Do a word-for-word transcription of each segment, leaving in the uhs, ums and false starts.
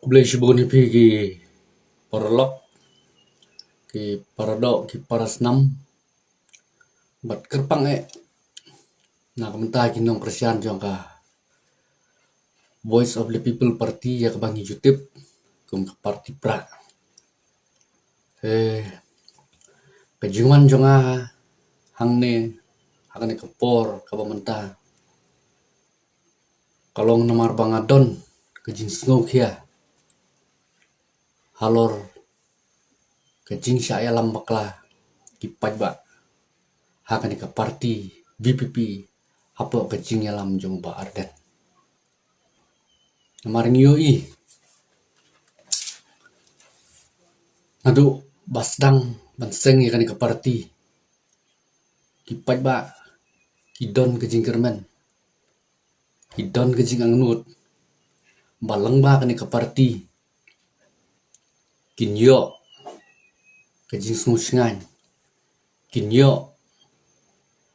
Khublei shibun ïa phi ki paralok, ki paradoh, ki parasnam. Bad kyrpang eh na ka bynta ki nongkyrshan jong ka Voice of the People Party, ïa kaba ngi ju tip kum ka party prah. Eh, ka jingwan jong nga hangne ha kane ka por kaba mynta ka long namar ba nga don ka jingsngewkhia halor ka jingshah ïalam bakla ki paidbah ha kane ka party VPP hapoh ka jingïalam jong u Bah Ardent. Namar ngi ïohi naduh ba sdang ban seng ïa kane ka party, ki paidbah ki don ka jingkyrmen, ki don ka jingangnud ba lyngba kane ka party kin ïoh ka jingsngewshngaiñ, kin ïoh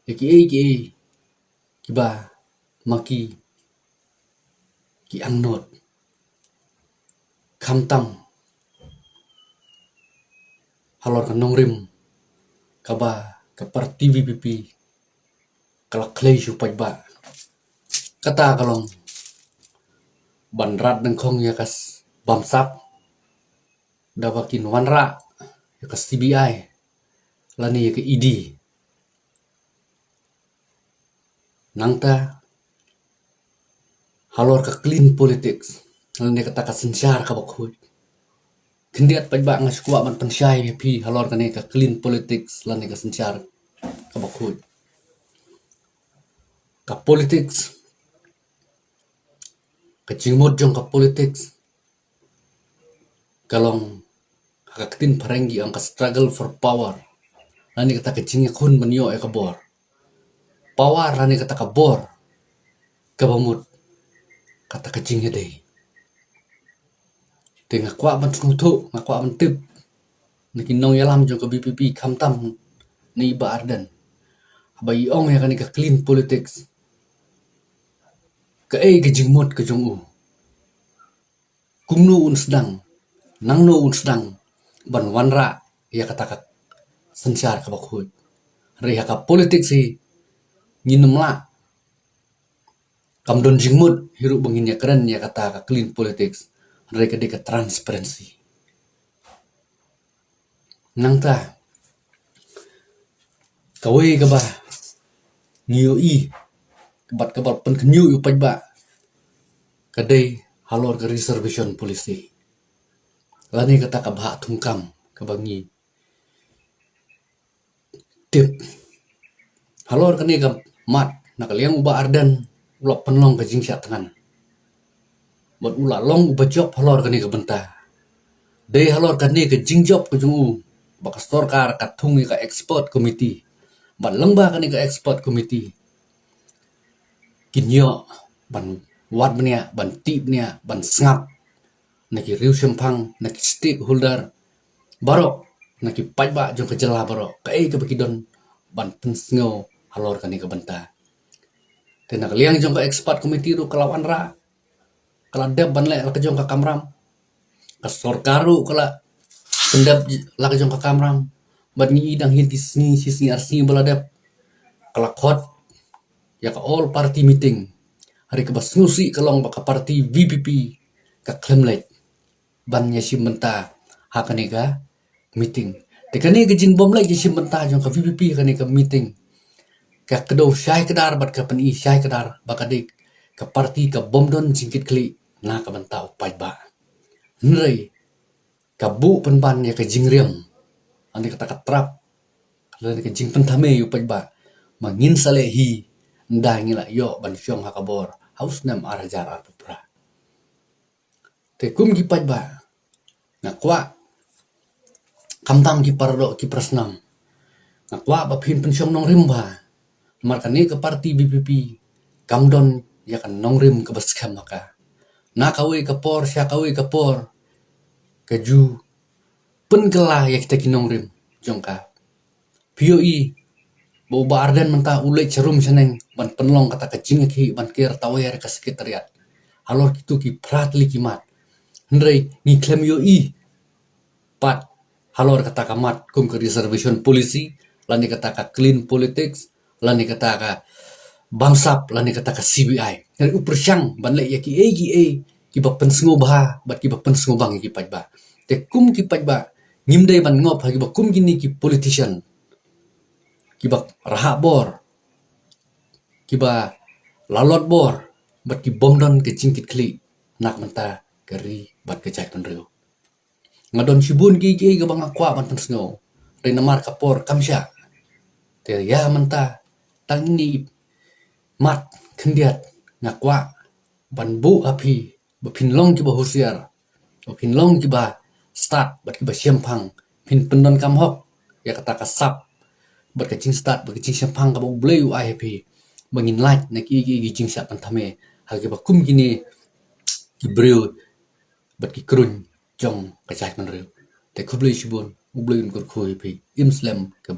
ïa kiei kiei kiba ma ki ki angnud. Khamtam halor ka nongrim kaba ka party VPP ka la khlei sha u paidbah. Kata ka long ban rat dyngkhong ïa ka s-, bamsap da ba kin wanrah ïa ka CBI lane ïa ka ED. Nangta halor ka clean politics lane kata ka synshar kaba khuid. Khyndiat paidbah, nga sngewkwah ban pynshai ïa phi halor kane ka clean politics lane ka synshar kaba khuid. Ka politics, ka jingmut jong ka politics ka long, ha ka ktien phareng ki ong ka struggle for power, lane kata ka jingïakhun ban ïoh ïa ka bor. Power lane kata ka bor kaba mut, kata ka jingïadei. Te nga kwah ban sngewthuh, nga kwah ban tip na ki nongïalam jong ka VPP, khamtam na i Bah Ardent, haba i ong ïa kane ka clean politics, kaei ka jingmut ka jong u? Kumno un sdang, nangno un sdang ban wanrah ïa kata ka synshar kaba khuid? Hynrei ha ka politics hi ngin ym lah, kam don jingmut hi ruh ba ngin ïakren ïa kata ka clean politics, hynrei ka dei ka transparency. Nangta kawei kaba ngi ïohi bad kaba pynkhynñiuh ïa u paidbah ka dei halor ka reservation policy lane kata ka bhah thungkam kaba ngi tip. Halor kane ka mat, na ka liang u Bah Ardent u la pynlong ka jingshah thngan bad u la long uba jop halor kane ka bynta. Dei halor kane ka jingjop ka jong u ba ka sorkar ka thung ïa ka expert committee, bad lyngba kane ka expert committee kin ïoh ban wad bniah, ban tih bniah, ban sngap na ki riewshemphang, na ki stakeholder baroh, na ki paidbah jong ka jylla baroh, kaei kaba ki don ban pynsngew halor kane ka bynta. Te na ka liang jong ka expert committee ruh ka la wanrah, ka la dep ban leh la ka jong ka kamram. Ka sorkar ruh ka la pyndep la ka jong ka kamram. Bad ngi i dang hi ki sngi, shi sngi ar sngi ba la dep, ka la khot ïa ka all party meeting. Hynrei kaba sngewsih ka long ba ka party VPP ka khlem leit ban ïashim bynta ha kane ka meeting. Te kane ka jingbym leit ïashim bynta jong ka VPP ha kane ka meeting ka kdew shai kdar bad ka pyni shai kdar ba ka dei ka party ka bym don jingkitkhlieh na ka bynta u paidbah. Hynrei ka buh pynban ïa ka jingriam, lane kata ka trap, lane ka jingpynthame ïa u paidbah, ma ngin sa leh hi, ynda ngi la ïoh ban shong ha ka bor ha u snem ar hajar arphew phra. Te kum ki paidbah, nga kwah, khamtam ki paradoh ki parasnam, nga kwah ba phin pynshong nongrim bha. Namar kane ka party VPP kam don ïa ka nongrim kaba skhem ha ka. Na kawei ka por sha kawei ka por ka ju pynkylla ïa kita ki nongrim jong ka. Phi ïohi ba u Bah Ardent mynta u leit sharum shaneng ban pynlong kata ka jingïakhih ban ker tawiar ka Secretariat halor kito ki phra tylli ki mat. Hynrei ngi khlem ïohi pat halor kata ka mat kum ka reservation policy, lane kata ka clean politics, lane kata ka bamsap, lane kata ka C B I. Hynrei u pyrshang ban leh ïa kiei kiei kiba pynsngewbha bad kiba pynsngewbang ïa ki paidbah. Te kum ki paidbah ngim dei ban ngop ha kiba kum kine ki politician kiba rhah bor, kiba lalot bor bad ki bym don ka jingkitkhlieh na ka bynta ka ri bad ka jaitbynriew. Nga don shibun kiei kiei kaba nga kwah ban pynsngew, hynrei namar ka por kam shah. Te ïa mynta tang ine i mat khyndiat nga kwah ban buh ha phi ba phin long kiba husiar, ba phin long kiba stad bad kiba shemphang, phin pyndonkam hok ïa kata ka sap bad ka jingstad bad ka jingshemphang kaba U Blei u ai ha phi, ba ngin lait na kiei kiei ki jingshah pynthame ha kiba kum kine ki briew bad ki kruiñ jong ka jaitbynriew. Te khublei shibun, U Blei un kyrkhu ïa phi. Im slem ka